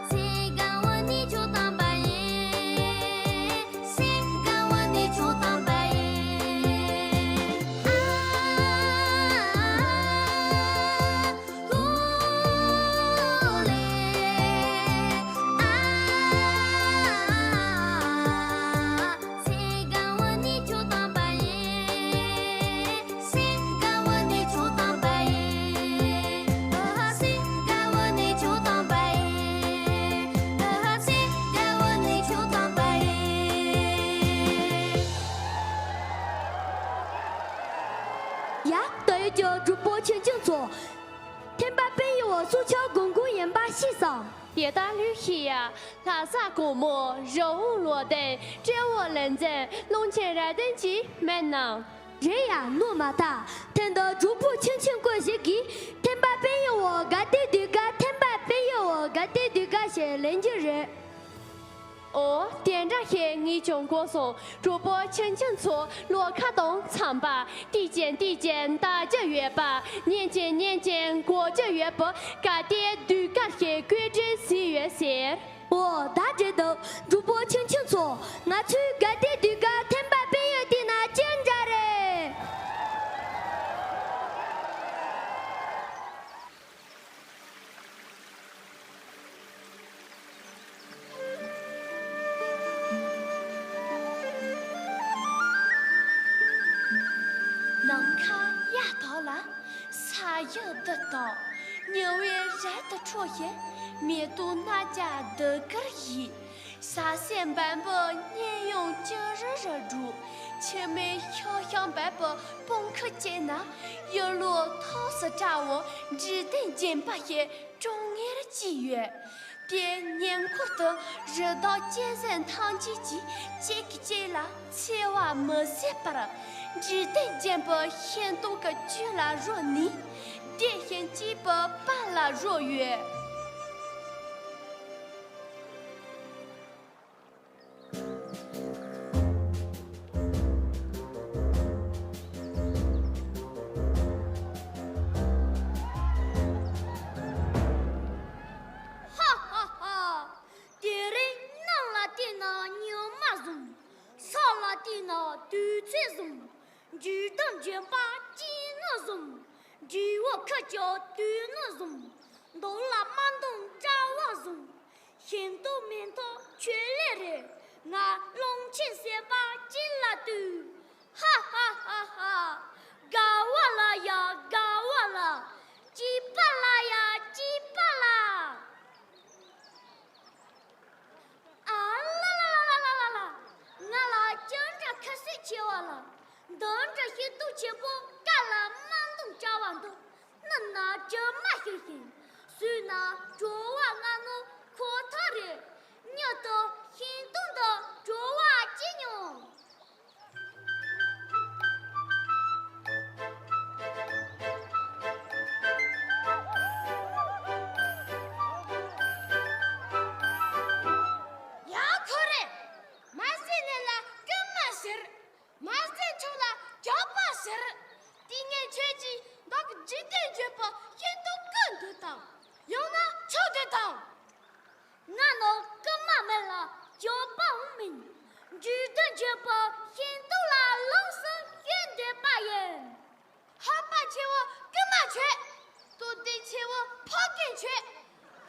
སེང་ག་བུ་ནི་ཆོ་དང་པ་ཡིན། སེང་ག་བུ་ནི་ཆོ་དང་པ་ཡིན། ཨ། ལོ་ལེ་ཨ། སེང་ག་བུ་ནི་ཆོ་དང་པ་ཡིན། སེང་ག་བུ་ནི་ཆོ་དང་པ་ཡིན། ཨ། སེང་ག་བུ་ནི་ཆོ་དང་པ་ཡིན། ཨ། སེང་ག་བུ་ནི་ཆོ་དང་པ་ཡིན། ཡ། ད་ཡོད་ཀྱི་གྲོགས་པོ་ཆུང་ཆུང་ཚོ། ཐེམ་པ་པན་ཡོ་བ་སུ་ཆོ་གུང་གུང་ཡིན་པ་ཤེས་སམ། དེ་ལྟར་ལུས་ཤེས་ཡ། ལྷ་ས་གོང་མོ་རི་བོ་བློ་ལྡན་སྤྲེའུ་ལེ་ཚན་ཀློང་ཆེན་ར་ལྡན་གྱིས་སྨན་གནང་། རེད་ཡ། ནོར་མ་ཐག་ཐེངས་འདིར་གྲོགས་པོ་ཆུང་ཆུང་སྐོར་ཞིག་གིས་ཐེམ་པ་དཔོན་གཡོག་བོ་དགའ་བདེ་ཟློས་གར། ཐེམ་པ་དཔོན་གཡོག་བོ་དགའ་བདེ་ཟློས་གར་ཞེས་ལེན་རྒྱུ་རེད། ཨོ། དེ་འདྲ་ཞིག་ངས་ཀྱང་གོ་སོང་། གྲོགས་པོ་ཆུང་ཆུང་ཚོ་ལོ་ཁ་དང་འཚམས་པ། བལྟས་ཀྱིན་བལྟས་ཀྱིན་ལྟ་རྒྱུ་ཡོད་པ། ཉན་གྱིན་ཉན་གྱིན་གོ་རྒྱུ་ཡོད་པ། དགའ་བདེ་ཟློས་གར་ཞེས་བཀོད་སྒྲིག་བཟོས་ཡོད་ཟེར། ཨོ། ད་འགྲིག་འདུག་གྲོགས་པོ་ཆུང་ཆུང་ཚོ། ང་ཚོའི་དགའ་བདེ་ཟློས་གར་ཐེམ་པ་དཔོན་གཡོག་བལྟས་ན་ཅི་འདྲ་རེད། ནམ་མཁའ་གཡའ་དག་ལ། ས་གཞི་རྡུལ་དང་། ཉི་འོད་རལ་དུ་འཕྲོ་ཞིང་། མེ་ཏོག་སྣ་བརྒྱ་ཟློས་གར་བཞད། ས་སེར་འབེན་པོ་སྙན་དབྱངས་ཅི་རི་རི་སྒྲོག་ཆུ་མིག་ཤང་ཤང་འབེན་པོ་སྤང་ཁ་བཅད་ན། གཡུ་ལོ་ཐོག་སུ་བཀྲ་བའི་འཇིག་རྟེན་བརྒྱན་པ་ཞིག་གྲོང་ངེར་སྐྱེས་ཡོད། དེའི་ཉེ་འཁོར་དུ་རི་དྭགས་གཅན་གཟན་ཐམས་ཅད་ཀྱིས་གཅིག་གིས་གཅིག་ལ་འཚེ་བ་མི་བཟོད་པར། འཇིག་རྟེན་བརྒྱན་པའི་ཤིང་སྡོང་གི་དཀྱིལ་ལ་རོལ་ནས། བདེ་ཞིང་སྐྱིད་པའི་དཔལ་ལ་རོལ་ཡོད། ཧ་ཧ་ཧ། དེ་རིང་གནམ་ལ་བལྟས་ན་ཉི་མ་བཟུམ། ས་ལ་བལྟས་ན་དུས་ཚོད་བཟུམ། འཇིག་རྟེན་བརྒྱན་པ་ཅི་ནུས་བཟུམ། འབྲས་བུ་ཁུར་ཀྱང་དུས་ནུས་བཟུམ། འདོམ་ལ་དམར་འདོམ་བཀྲ་བ་བཟུམ། ཤིང་སྡོང་མེ་ཏོག་ཆུ་ལེ་རེད། ང་ཀློང་ཆེན་སེམས་དཔའ་ཅི་ལ་ལྟོས། ཧ་ཧ་ཧ་ཧ། དགའ་བ་ལ་ཡ་དགའ་བ་ལ། སྐྱིད་པ་ལ་ཡ་སྐྱིད་པ་ལ། ཨ་ལ་ལ་ལ། ང་ལ་ཅི་འདྲ་ཁ་ཟས་ཆེ་བ་ལ། འདི་འདྲ་ཤིང་སྡོང་ཆེན་པོ་དཀར་ལ་དམར་འདོམ་བཀྲ་བ་འདུག་སྣུམ་ན་ཇོ་མ་ཤིང་ཤིང་། ཟོས་ན་བྲོ་བ་ལྔ་ནོར་ཁོ་ཐག་རེད། མྱུར་དུ་ཤིང་སྡོང་འདི་བྲོ་བ་སྐྱེ་མྱོང་། ཡ་ཁོ་རེ། མ་བཟས་ནས་ལ་རྐུན་མ་ཟེར། མ་བཟས་ཆོག་ལ་ཇག་པ་ཟེར། དེ་ངས་ཁྱོད་ཀྱིས་བདག་གི་འཇིག་རྟེན་བརྒྱད་པ་ཤིང་སྡོང་རྐུ་འདོད་དམ། ཡང་ན་འཕྱོག་འདོད་དམ། ང་ནི་རྐུན་མ་མིན་ལ་ཇག་པའང་མིན། འཇིག་རྟེན་བརྒྱད་པ་ཤིང་སྡོང་ལ་ལོངས་སུ་སྤྱོད་འདོད་པ་ཡིན། ཧ་པ་ཆེ་བོ་རྐུན་མ་ཁྱོད། སྟོབས་ལྡན་ཆེ་བོ་ཕོ་རྒན་ཁྱོད།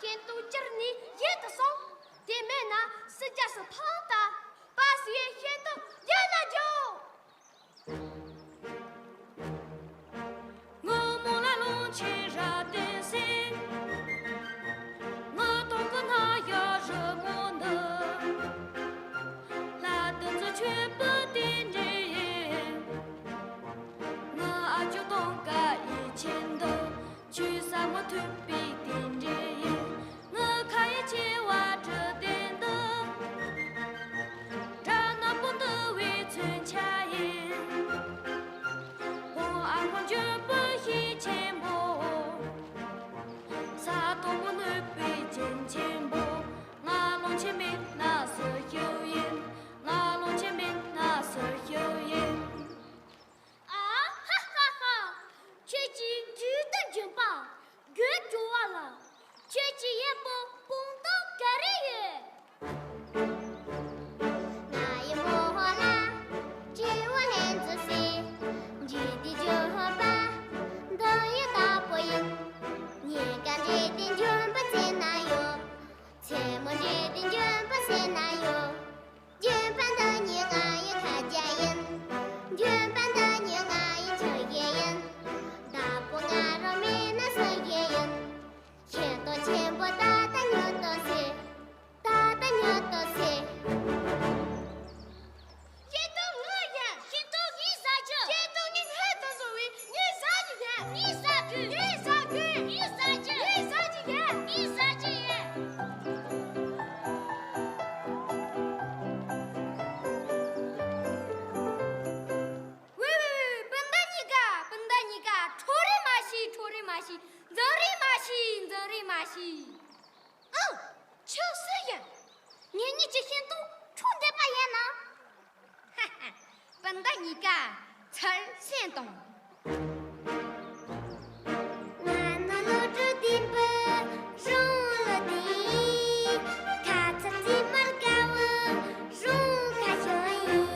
ཤིང་སྡོང་བཅིར་ནས་ཡིད་དུ་སོང་། དེ་མེད་ན་སྲིད་རྒྱལ་སུ་ཕངས་ད། པ་སུའི་ཤིང་སྡོང་རྒྱལ་ལ་འཇོག་སྔོན་མོ་ལ་ལོངས་སྤྱོད་རབ་བསྟན་ཟེར། ང་དང་གི་ན་ཡ་རི་མོ་འདི། ལྷ་དུ་ཚུ་ཆོས་པོ་དེ། ཟླ་གཉིས་ཀ་ཚར་གསན་དང་། ང་ནི་བློ་གྲོས་ལྡན་པའི་གཞུང་ལུགས་འདི། ཁ་ཚ་ཚིག་མར་དགའ་བའི་གཞུང་ཁ་ཤོ་ཡིན།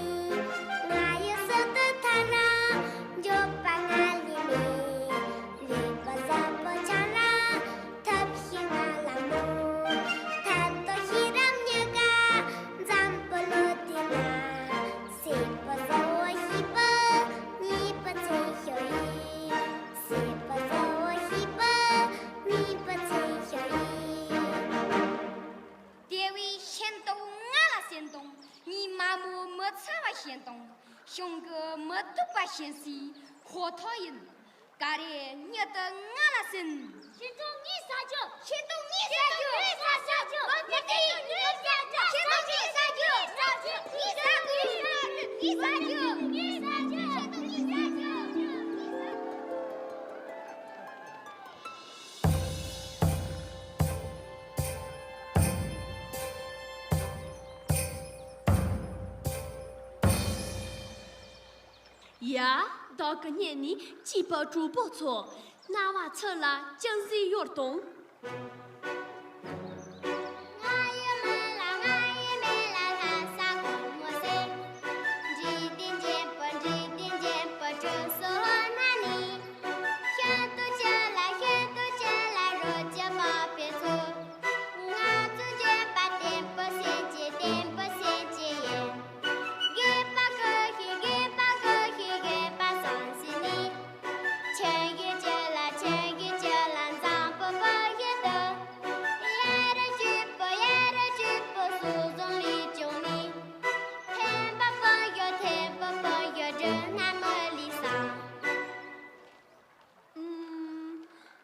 ང་ཡི་སྲོལ་དུ་ཐ་ན་འགྱོད་པ་ང་ལས་མེད། ལེགས་པར་བཟང་པོ་ཆ་ལ་ཐབས་ཤེས་ང་ལ་མོ། ཐབས་དང་ཤེས་རབ་གཉིས་ཀ་འཛམ་བུ་གླིང་འདི་ན། སྲིད་པ་གསལ་བོ་ཤེས་པ་ཉེས་པ་ཚིག་ཤོ་ཡིན། སྲིད་པ་གསལ་བོ་ཤེས་པ་ཉེས་པ་ཚིག་ཤོ་ཡིན། དེ་བས་ཤིན་ཏུ་ང་ལ་གསན་དང་། ཉི་མ་མོ་མི་ཚ་བ་ཤེས་དང་། གཞུང་གི་མི་སྡུག་པ་ཤེས་སའི་ཁོ་ཐག་ཡིན། ག་རེ་མྱི་དེ་ང་ལ་ཟིན། ཤིན་ཏུ་ངའི་ཟ་རྒྱུ། ཤིན་ཏུ་ངའི་ཟ་རྒྱུ། ཤིན་ཏུ་ངའི་ཟ་རྒྱུ། ཤིན་ཏུ་ངའི་ཟ་རྒྱུ། ངའི་ཟ་རྒྱུ། ངའི་ཟ་རྒྱུ། ངའི་ཟ་རྒྱུ། ངའི་ཟ་རྒྱུ། ཤིན་ཏུ་ངའི་ཟ་རྒྱུ། ཡ། བདག་གི་སྙན་ནི་སྐྱེས་པ་གྲོགས་པོ་ཚོ། རྣ་བ་ཚུར་ལ་ཅང་ཟིག་ཡོར་དང་། ང་ཡི་མིག་ལ་ང་ཡི་མིག་ལ་ལྷ་ས་སྒོར་མོ་ཟེར། འདྲེ་དེ་འཇེམ་པོ་འདྲེ་དེ་འཇེམ་པོ་ཁྲོ་སོ་ན་ནི། ཤིན་ཏུ་ཆེ་ལ་ཤིན་ཏུ་ཆེ་ལ་རོ་ཅི་མ་པེ་ཚོ། ང་ཚོ་འཇོན་པ་བརྟན་པོ་སེམས་ཅན་བརྟན་པོ་སེམས་ཅན་ཡིན། དགོས་པ་དགོས་ཤིང་དགོས་པ་དགོས་ཤིང་དགོས་པ་བསམ་སྲིད་ནི། ཆོས་ཀྱི་ཆོས་ལ་ཆོས་ཀྱི་ཆོས་ལ་འཛམ་བུ་བོད་ཡུལ་དུ། ཡ་ར་བཅུ་པོ་ཡ་ར་བཅུ་པོ་སོ་བཟང་ལས་བྱུང་ནི། ཐེམ་པ་པོ་ཡོ་ཐེམ་པ་པོ་ཡོ་འདྲི་ན་མི་ལི་སང་། ཨུམ།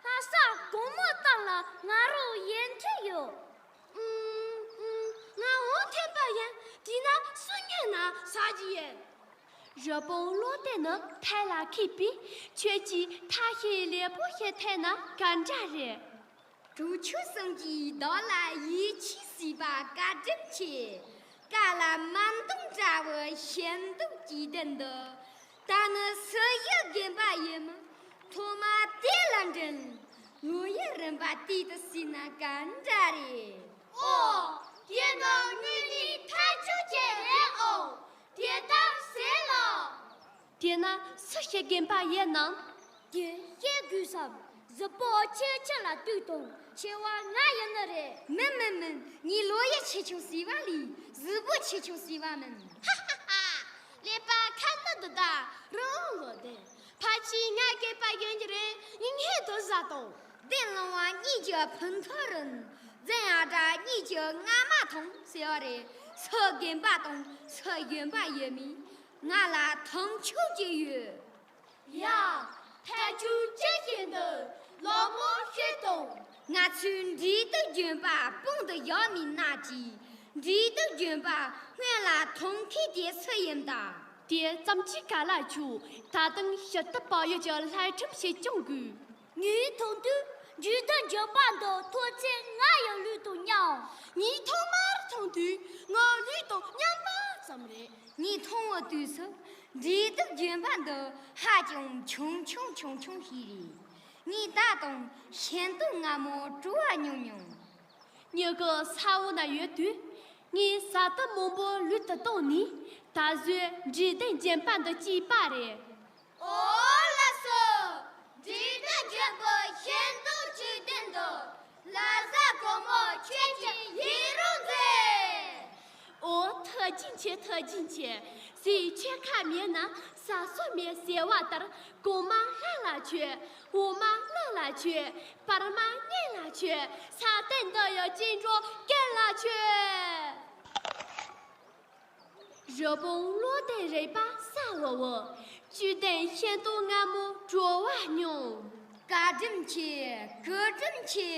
ལྷ་ས་དགོང་མོ་གཏམ་ལ་ང་རོ་ཡན་འདྲི་ཡོད། ཨུམ། ཨུམ། ང་འོ་ཐེམ་པ་ཡན་དེ་ན་སུ་ཉན་ན་ས་ཇི་ཡན། རི་བོང་བློ་གཏད་ནི་ཐལ་ལ་ཁེབས་པས། ཁྱོད་ཀྱིས་ཐ་ཤལ་ལེ་པོ་ཞིག་ཐལ་ན་ག་འདྲ་རེད། གྲོགས་མཆོག་གསུམ་གྱིས་བདག་ལ་ཡིད་ཆེས་བྱས་པ་བཀའ་དྲིན་ཆེ། བཀའ་ལ་མ་འདང་བྲལ་བའི་ཞེ་འདོད་ཀྱི་དོན་དུ། ད་ནི་སུ་ཡི་དགོན་པ་ཡིན་མིན་ཐོག་མ་དེ་ལ་འདྲེན། ལོ་ཡི་རིམ་པ་དེ་དུ་སྲིད་ན་ག་འདྲ་རེད། ཨོ། དེ་ནི་དངོས་གནས་ཐབས་སྐྱོ་ཅན་རེད་ཨོ། དེ་ལྟར་ཟེར་ལ། དེས་ན་སུ་ཞིག་རྒན་པ་ཡིན་ནམ། དེ་བཤད་དགོས་སམ། གཟུགས་པོ་ཆེ་ཆེ་ལ་ལྟོས་དང་ཆེ་བ་ང་ཡིན་ནི་རེད། མིན་མིན་མིན། ངའི་ལོ་ཡི་ཆེ་ཆུང་ཟེར་བ་ལས་གཟུགས་པོ་ཆེ་ཆུང་ཟེར་བ་མིན། ཧ་ཧ་ཧ། ཀླད་པ་ཁ་ནི་འདི་དག་རང་ལོ་ལྡན། ཕལ་ཆེར་ང་སྐྱེས་པ་ཡིན་གྱི་རེད། ངས་ངས་དོ་ཟ་དང་། གདན་ལོང་བ་གཉིས་ཀྱི་ཕུན་ཚོགས་རིན། འཛིན་ཨ་བྲ་གཉིས་ཀྱི་རྔ་མ་ཐོང་ཟེར་བ་རེད། སུ་རྒན་པ་དང་སུ་གཞོན་པ་ཡོད་མེད་ང་ལ་མཐོང་ཆོས་ཀྱི་ཡོད། ཡ། ཐལ་ཆུ་ཅི་ཞིག་འདི་ལོ་མོ་ཤེས་དང་། ང་ཚོའི་འབྲས་དུག་ལྗོན་པ་དཔུང་དུ་བཞག་མིན་ན་ཅི། འབྲས་དུག་ལྗོན་པ་སྔོན་ལ་ཐོང་མཁན་དེ་སུ་ཡིན་ད། དེ་ཙམ་གྱིས་ག་ལ་ཆོག་ད་དུང་ཕྱི་ལྟ་བག་ཡོད་ཀྱི་ལྷ་ཁྲིམས་ཤིག་སྐྱོང་དགོས། ངའི་མཐོང་དུས་འབྲས་དུག་ལྗོན་པ་འདི་ཐོག་ཚད་ང་ཡི་ལུས་དང་མཉམ། ངས་ཐོག་མར་མཐོང་དུས་ངའི་ལུས་དང་མཉམ་པ་ཙམ་རེད། ངས་མཐོང་བའི་དུས་སུ་འབྲས་དུག་ལྗོན་པ་འདི་ཧ་ཅང་ཆུང་ཆུང་ཆུང་ཆུང་ཞིག་རེད། ངས་ད་དུང་ཤིན་ཏུ་སྔ་མོ་བྲོ་བ་མྱོང་མྱོང་། མྱི་གི་ས་འོག་ན་ཡོད་དུས། ངས་ས་དུམ་མང་པོ་ལུད་དུ་བཏང་ནས་ད་གཟོད་འབྲས་དུག་ལྗོན་པ་འདི་སྐྱེས་པ་རེད། ཨོ་ལགས་སོ། འབྲས་དུག་ལྗོན་པ་ཤིན་ཏུ་བཅུད་ལྡན་འདུག་ལྷ་ས་སྒོར་མོ་ཁྱེད་ཀྱིས་ཡིན་རུང་མཛེས། ཨོ་ཐུགས་རྗེ་ཆེ་ཐུགས་རྗེ་ཆེ། ཟས་ཆོད་ཁ་མེད་ན་ཟ་སྲོལ་མེད་ཟེར་བ་ལྟར། གོང་མ་ལྷ་ལ་མཆོད། འོག་མ་ཀླུ་ལ་མཆོད། བར་མ་གཉན་ལ་མཆོད། ས་སྟེང་འདི་ཡི་སྐྱེ་འགྲོ་ཀུན་ལ་མཆོད། རི་བོང་བློ་ལྡན་རེད་པ་ས་འོག་འོག་བཅུད་ལྡན་ཤིན་ཏུ་སྔ་མོ་བྲོ་བ་མྱོང་། བཀའ་དྲིན་ཆེ། བཀའ་དྲིན་ཆེ།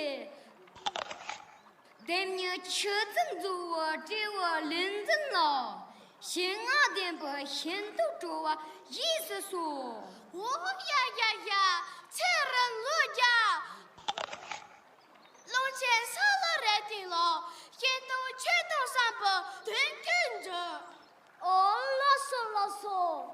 ལྡེམ་མྱི་ཆུ་འཛིན་མཛོ་བོ་སྤྲེའུ་ལུས་འཛིན་ལ། ཞིང་ང་ལྡེམ་པོ་ཤིན་ཏུ་བྲོ་བ་ཡིས་སུ་གསོལ། འོ་ཡ་ཡ་ཡ། ཚེ་རིང་ལོ་བརྒྱ། ཀློང་ཆེན་ས་ལ་རེ་ཏི་ལ། ཤིན་ཏུ་ཆོས་དང་བསམ་པའི་དོན་ཀུན་འགྲུབ། ཨོ་ལགས་སོ་ལགས་སོ།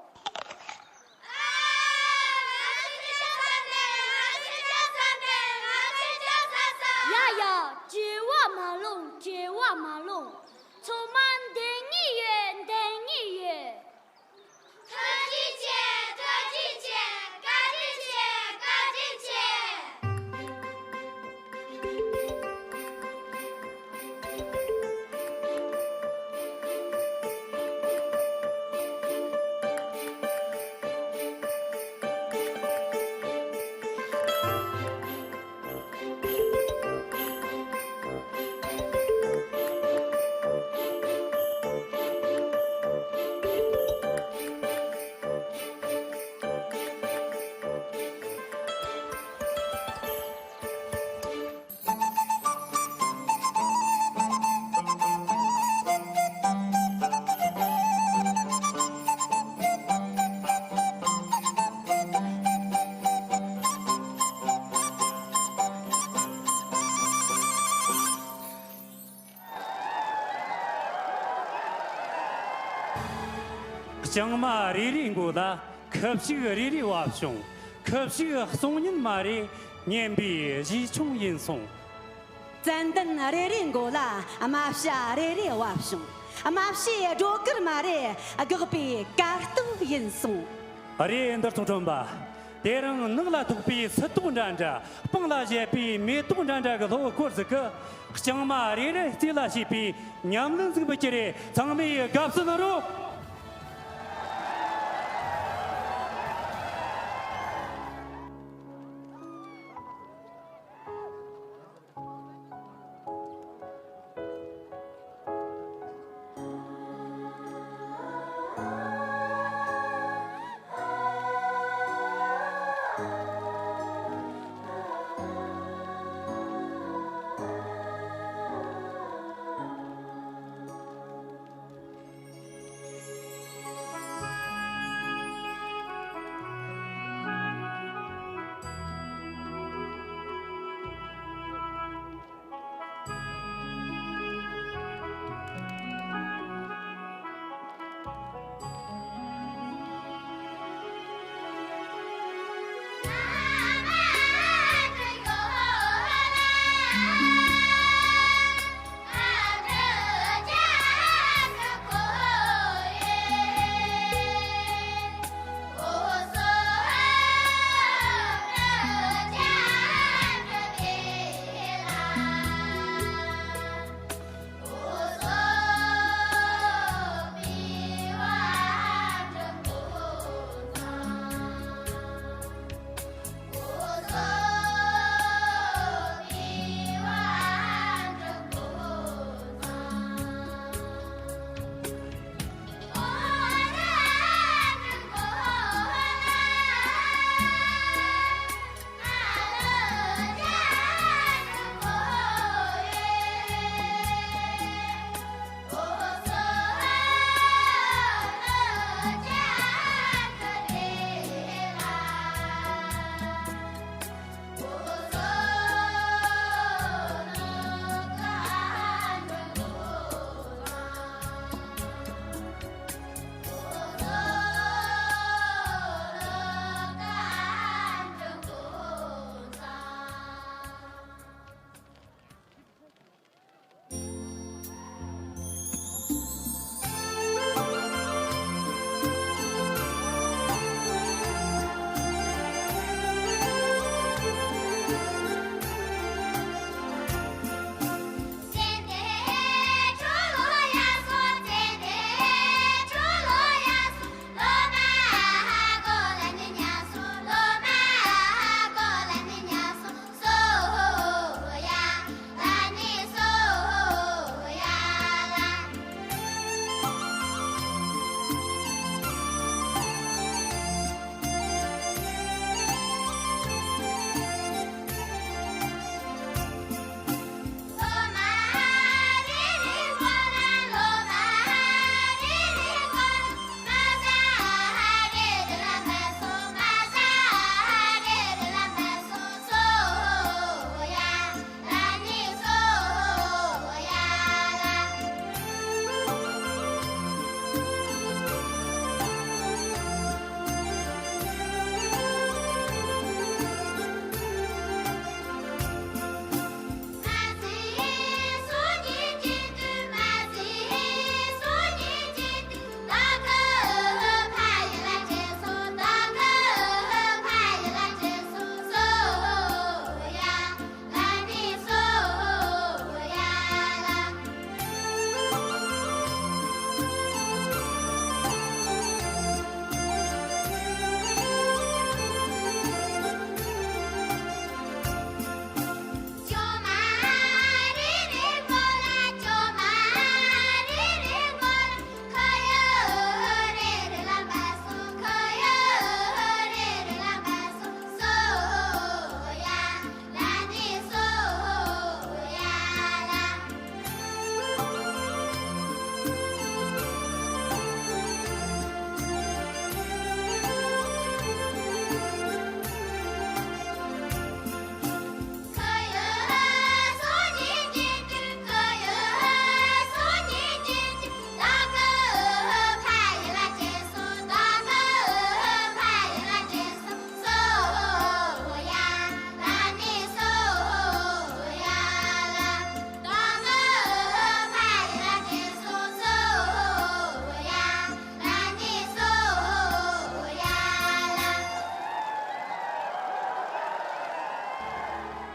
མ་ལོངས། ཚང་མ་འདོད་ངེས་ཡོད། འདོད་ངེས་ཡོད། ཐུགས་རྗེ་ཆེ། ཐུགས་རྗེ་ཆེ། བཀའ་དྲིན་ཆེ། བཀའ་དྲིན་ཆེ། ལྕང་མ་རེ་རེའི་མགོ་ལ་ཁབ་ཞུགས་རེ་རེ་བབས་བྱུང་། ཁབ་ཞུགས་གསུང་ཉན་མ་རེད། ཉན་པའི་གཞས་ཆུང་ཡིན་སོང་། ཙན་དན་རེ་རེའི་མགོ་ལ་རྨ་བྱ་རེ་རེ་བབས་བྱུང་། རྨ་བྱའི་སྒྲོ་གུར་མ་རེད། སྒེག་པའི་གར་སྟེགས་ཡིན་སོང་། རེད། འདིར་ཚོགས་ཁྲོམ་པ། དེ་རིང་ནགས་ལ་ཐུག་པའི་སིལ་ཏོག་འདྲ་འདྲ། སྤང་ལ་བཞད་པའི་མེ་ཏོག་འདྲ་འདྲ་གི་ལྷོ་སྐོར་ཟིག་གི། ལྕང་མ་རེ་རེ་རྩེ་ལ་བྱས་པའི་ཉམས་ལེན་ཟིག་མི་ཁྱེར་རེ། ཚང་མས་དགའ་བསུ་གནང་རོགས།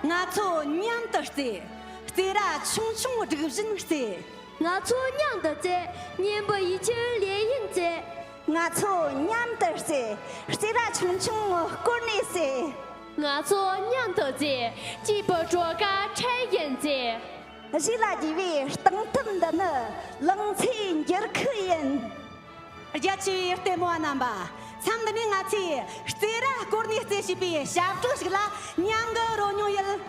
ང་ཚོ་མཉམ་དུ་རྩེ། རྩེ་ར་ཆུང་ཆུང་སྒྲིག་བཞིན་རྩེ། ང་ཚོ་མཉམ་དུ་རྩེ། གཉེན་པོ་ཡིད་ཆེས་ལས་ཡིན་རྩེ། ང་ཚོ་མཉམ་དུ་རྩེ། རྩེ་ར་ཆུང་ཆུང་བསྐོར་ནས་རྩེ། ང་ཚོ་མཉམ་དུ་རྩེ། སྐྱིད་པོ་བྲོ་ག་འཕྲལ་ཡིན་རྩེ། གཞིས་ལ་རྒྱས་པའི་སྟེང་ཐབས་འདི་ནི་ལང་ཚོའི་འགྱུར་ཁུག་ཡིན། རྒྱ་ཆེ་བའི་ལྟད་མོ་བ་རྣམ་པ། མཚམས་འདི་ནས་ང་ཚོས་རྩེ་ར་བསྐོར་ནས་རྩེ་ཞེས་པའི་ཞབས་བྲོ་ཞིག་ལ་མཉམ་དུ་རོལ་མྱོང་ཡིན།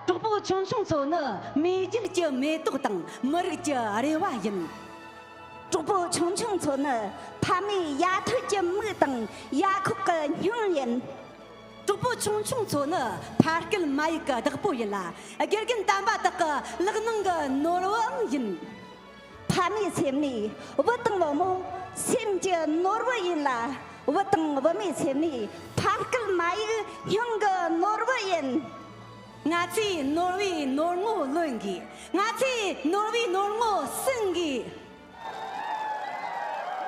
གྲོགས་པོ་ཆུང་ཆུང་ཚོ་ནི་མེས་རྒྱལ་གྱི་མེ་ཏོག་དང་མི་རིགས་ཀྱི་རེ་བ་ཡིན། གྲོགས་པོ་ཆུང་ཆུང་ཚོ་ནི་ཕ་མའི་ཡ་ཐོད་ཀྱི་མིག་དང་ཡ་ཁོག་གི་སྙིང་ཡིན། གྲོགས་པོ་ཆུང་ཆུང་ཚོ་ནི་ཕ་སྐད་མ་ཡིག་གི་བདག་པོ་ཡིན་ལ། དགེ་རྒན་དམ་པ་དག་གི་ལག་ནང་གི་ནོར་བུའང་ཡིན། ཕ་མའི་སེམས་ནི་བུ་དང་བུ་མོ་སེམས་ཀྱི་ནོར་བུ་ཡིན་ལ། བུ་དང་བུ་མོའི་སེམས་ནི་ཕ་སྐད་མ་ཡིག་སྙིང་གི་ནོར་བུ་ཡིན། ང་ཚོས་ནོར་བུའི་ནོར་ངོ་ལོན་དགོས། ང་ཚོས་ནོར་བུའི་ནོར་ངོ་སྲུང་དགོས།